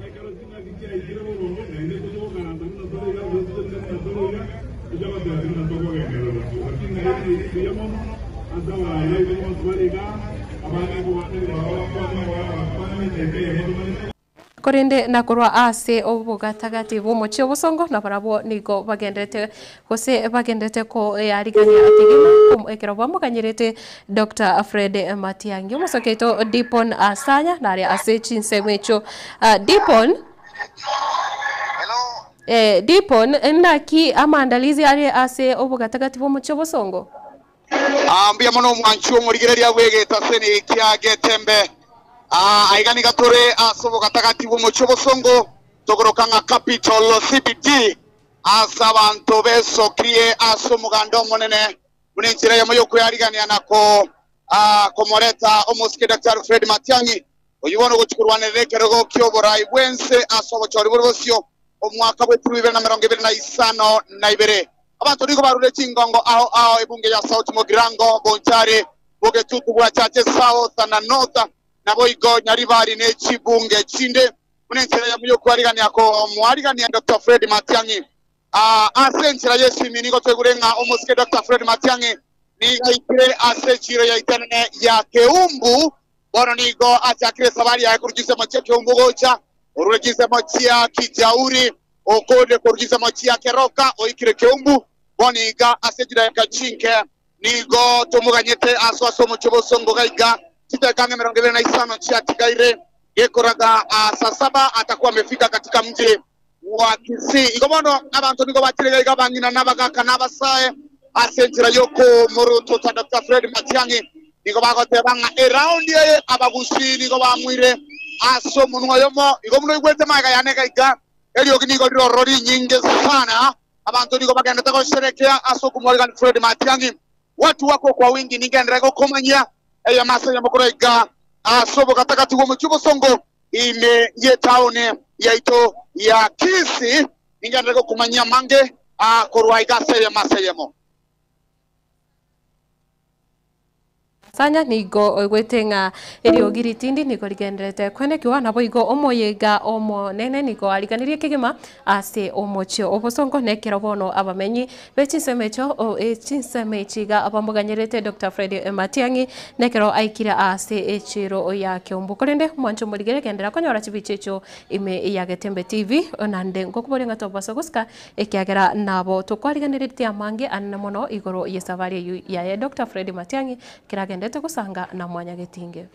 ekero chingaki chiaikire boronge, naende toche gokaransa buna tore iga, gose toche buna tore iga, toche goteba buna tokogenderera bosio. Lakini nairaneire mbuya mono ase abarai baito bonsi bare igaa, abande nkobana ribaga bakwane, abaya bakwane, edaika eyemo tomanyete. Korende nakorwa ase obogatagati bw'omochie obosongo, nabarabwo nigo bagenderete gose bagenderete koyarigania kegima ekero bamoganyerete Doctor Fred Matiang'i. Omosokia oito Dipon Asanya nare ase chinsemo echio. Dipon, Dipon, naki amaandalizi are ase obogatagati bw'omochie obosongo? Mbuya mono omwanchi omorigereria bw'egetaseni kia Getembe. Aiga nigo tore ase obogatagati bw'omochie obosongo tokoroka ng'a Capital CBD, ase abanto besokirie ase omoganda omonene buna enchera eyemo y'okwearigania na komoreta omosike Daktari Fred Matiang'i, oyio bono ogochia korwanerera ekerogo ki'oborai bw'ense ase obochori bore bosio omwaka bw'ebiru bibere na emerongo ebere na isano na ibere. Abanto nigo barure chingongo ao ao ebunge ya South Mugirango, Bonchari, Bogetutu bwa Chache South na North, naboigo Nyaribari ne chibunge chinde buna enchera eyemo y'okwarigania komoarigania Doctor Fred Matiang'i. Ase enchera y'esimi nigo twaigure ng'a omosike Doctor Fred Matiang'i nigo aikire ase echiro yaito enene ya Keumbu. Bono nigo achakire esabari yaye korwa chinsemo chia Keumbu gocha orure chinsemo chia Kijauri, okoorire korwa chinsemo chia Keroka oikire Keumbu. Bono iga ase chidakika chinke nigo tomoganyete asoe ase omochie bosongo gaiga chidakika ang'e emerongo ebere na isano chiatigaire gekoraga saa saba atakuwa amefika katika mji wa Kisii. Igo bono abanto nigo bachire gaiga abang'ina na abagaka na abasae ase enchera y'okomorututa Doctor Fred Matiang'i. Nigo bagoteba ng'a eraundi eye abagusii nigo bamoire ase omonwa oyomo. Igo buna oigwete magega yane gaiga, eriogi nigo rire ororo rinyinge sana. Abanto nigo bagendete gosherekea ase okomwarigania Fred Matiang'i. Watu wako kwa wingi ningenderere gokomanyia eyemo ase eyemo korwa iga ase obogatagati bw'omochie obosongo ime y'etaoni yaito ya Kisii. Ningenderere gokomanyia amange korwa iga ase eyemo ase eyemo. Sanya nigo oigwete ng'a eriogi ritindi nigo rigendererete kwenekigwa, naboigo omoyega omonene nigo ariganirie kegima ase omochie obosongo, na ekero bono abamenyi be chinsemo echio chinsemo echi iga bamoganyerete Doctor Fred Matiang'i, na ekero aikire ase echiro ya Keumbu. Korende mwanche omorigere genderera konyora chibicha echio ime ya Getembe TV, naende ngokoboria ng'a tobasa gosika Ekiagera nabo tokwariganeretie amange anene mono igoro y'esabari eyio yaye Doctor Fred Matiang'i ekero agendete gosanga na Mwanyagetinge.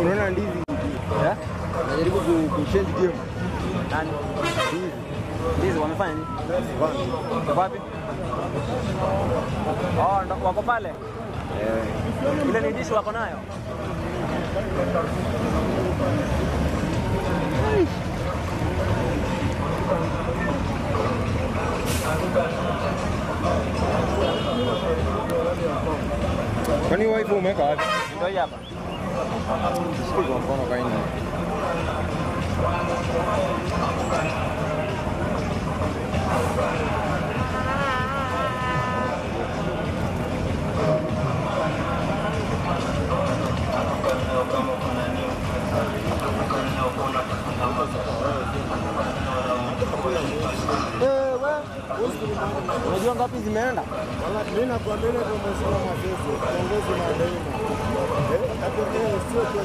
Unaona ndizi eh? Najaribu ku change game. Nani? Ndizi. Ndizi wamefanya nini? Wako wapi? Oh, ndo wako pale. Eh. Ile ni dishi wako nayo. Kwani wife umeweka wapi? Ndio hii hapa. Sikuwa kwa mkono kwa nini? Unajua ngapi zimeenda? Mimi nakwambia ile ndio mheshimiwa Masese, kiongozi na daima. Hapo leo sio 22.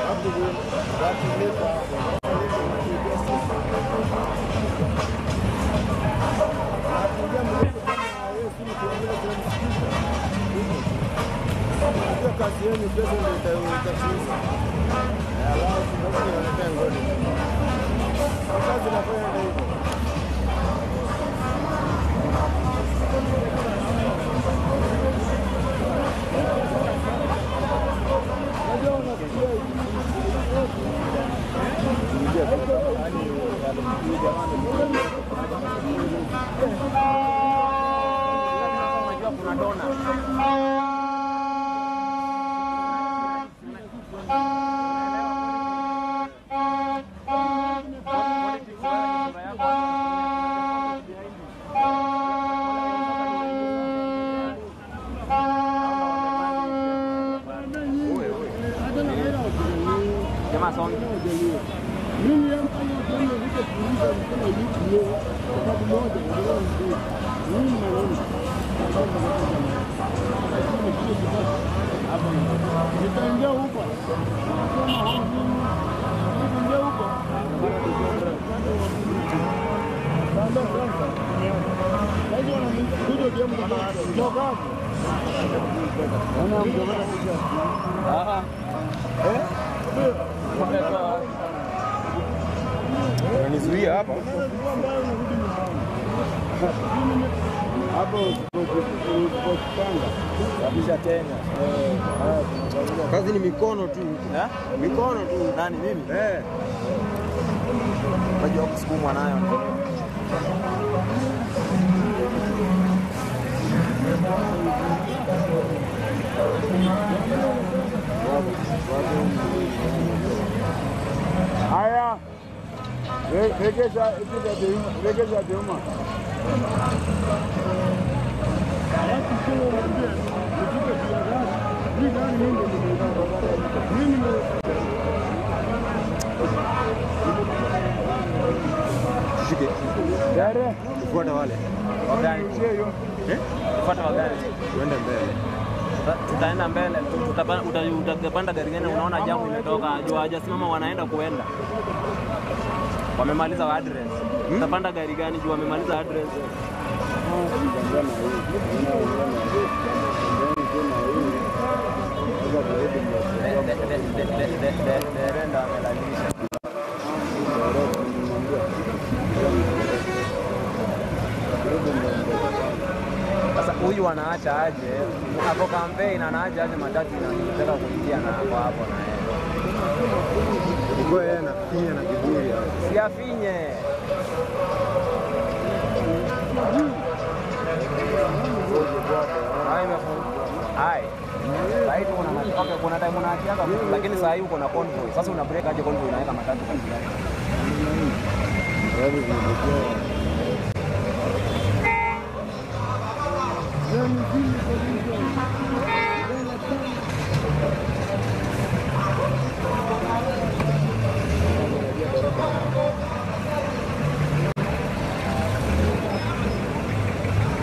Hapo watu lipa hapo. Napigia mdomo kama Yesu ni tuambie tunamsikiza. Unajua kazi yenu pesa ndio itatuuza. Alafu basi wanaletea ngoni. Kazi nafanya ndio hivyo. Unajua kuna dona. Jamaa songi. Nitaingia huko. Nitaingia huko. Unanizuia hapa. Hapo usipopanga Kabisa Kenya. Kazi ni mikono tu. Eh? Mikono tu. Nani mimi? Eh. Unajua kusukumwa nayo. Haya, regesha regesha vyuma. Tushike. Dare, Tufuata wale. Wagani? Eh? Tufuate wagani? Tuende mbele. Tutaenda mbele, utapanda gari gani? Unaona jamu imetoka, juu hawajasimama wanaenda kuenda. Wamemaliza wa address. Utapanda gari gani juu wamemaliza address? Derenda amelalisha. Sasa huyu anaacha aje? Ako campaign anaacha aje matatu inataka kuingia na ako hapo na yeye. Kwa yeye anafinya na kiburi hapo. Si afinye. Hai imefunga. Hai. Sasa hivi kuna matatu. Okay, kuna time unaachiaga lakini saa hii uko na convoy. Sasa una break aje convoy unaweka matatu katikati.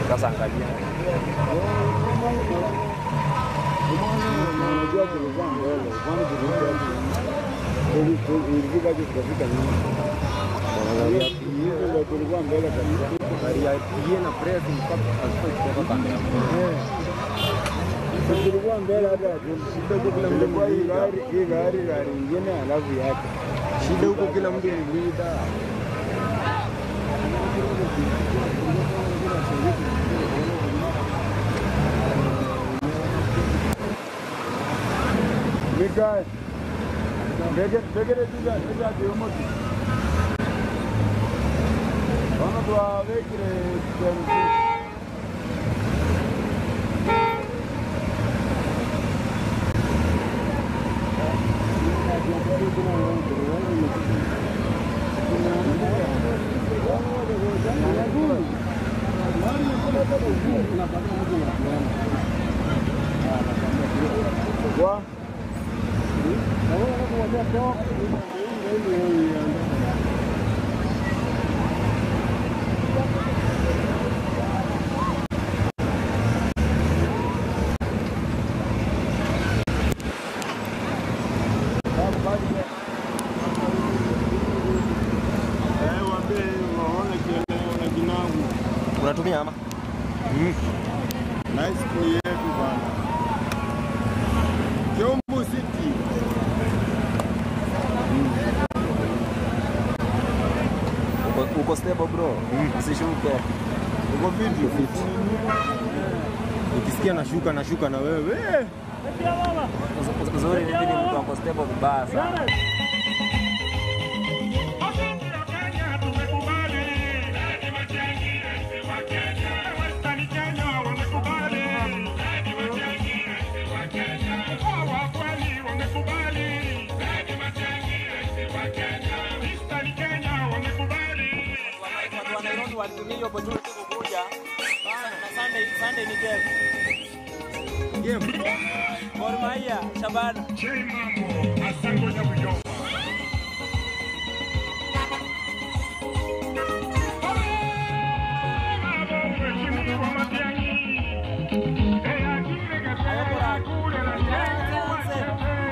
Sasa angalia. Unajua tulikuwa mbele, kwani tulikuwa ilifika aje tukafika nyuma? Hiyo ndio tulikuwa mbele kabisa. Gari ya PA na press mpaka asifai kutoka kando ya Tulikuwa mbele hata Shida huko kila mtu ilikuwa ni hii leader. gari hii gari gari ingine alafu yake. Shida huko kila mtu ni leader. Mikael, begere tuja tuja diumoki. Ono twabekire TMC. Unatumia ama? Nice ni yetu bana. Kiumbu City. Uko stable bro. Usishuke. Uko fiti? Uko fiti. Ukisikia nashuka nashuka na wewe. Uzuri ni vile mtu ako stable vibaya sana. Watu wa Nairobi walitumia hiyo opportunity kukuja. Na Sunday, Sunday ni game. Game. Gor Mahia, Shabana.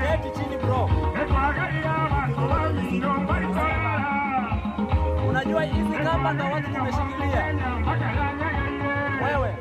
Keti chini bro. Unajua hizi kamba ndo watu tumeshikilia. Wewe.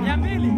Mia mbili.